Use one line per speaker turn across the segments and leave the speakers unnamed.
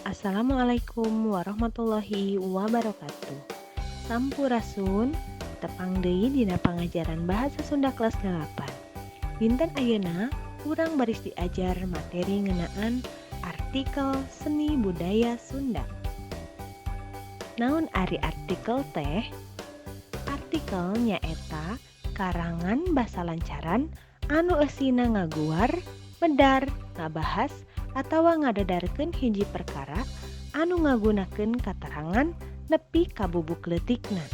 Assalamualaikum warahmatullahi wabarakatuh. Sampurasun, tepang deui dina pangajaran Bahasa Sunda kelas 8. Dinten ayeuna urang baris diajar materi ngeunaan artikel seni budaya Sunda. Naon ari artikel teh? Artikel nyaeta karangan basa lancaran anu eusina ngaguar, medar, ngabahas, atawa ngadadarkeun hiji perkara anu ngagunakeun katarangan nepi ka bubuk leutikna.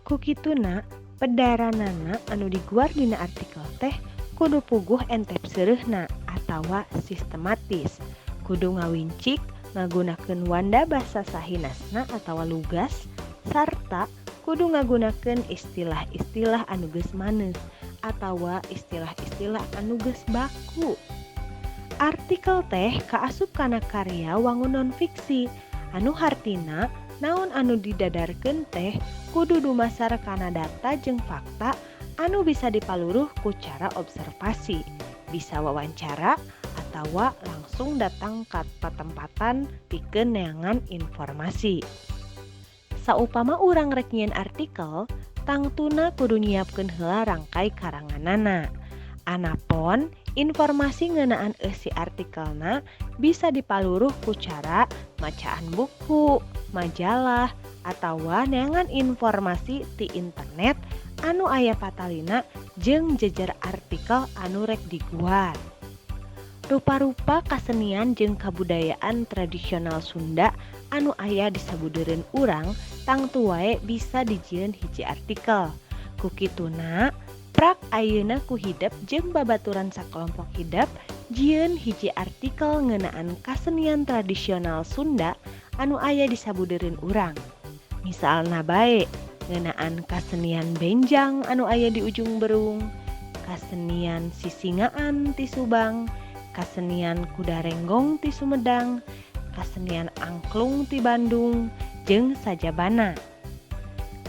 Ku kituna, pedaranana anu diguar dina artikel teh kudu puguh entep seureuhna atawa sistematis, kudu ngawincik, ngagunakeun wanda basa sahinasna atawa lugas, sarta kudu ngagunakeun istilah-istilah anu geus maneuh atawa istilah-istilah anu geus baku. Artikel teh kaasup kana karya wangun nonfiksi, anu hartina naon anu didadarkeun teh kudu dumasar kana data jeung fakta anu bisa dipaluruh ku cara observasi, bisa wawancara atawa langsung datang ka patempatan pikeun neangan informasi. Saupama urang rek nyieun artikel, tangtuna kudu nyiapkeun heula rangkay karanganana. Anapon informasi ngeunaan eusi artikelna bisa dipaluruh ku cara macaan buku, majalah, atawa neangan informasi ti internet anu aya patalina jeung jejer artikel anu rek diguar. Rupa-rupa kasenian jeung kabudayaan tradisional Sunda anu aya di sabudeureun urang tangtu wae bisa dijieun hiji artikel. Ku kituna, prak ayeuna ku hidep jeung babaturan sakelompok hidep jieun hiji artikel ngeunaan kasenian tradisional Sunda anu aya di sabudeureun urang. Misalna bae ngeunaan kasenian benjang anu aya di Ujung Berung, kasenian sisingaan ti Subang, kasenian kuda renggong ti Sumedang, kasenian angklung ti Bandung, jeung sajabana.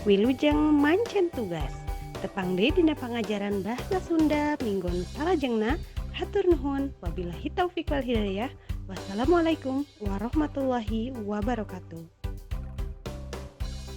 Wilujeng mancen tugas. Tepang deui dina pangajaran Bahasa Sunda minggon salajengna. Hatur nuhun, wabillahi taufik wal hidayah. Wassalamualaikum warahmatullahi wabarakatuh.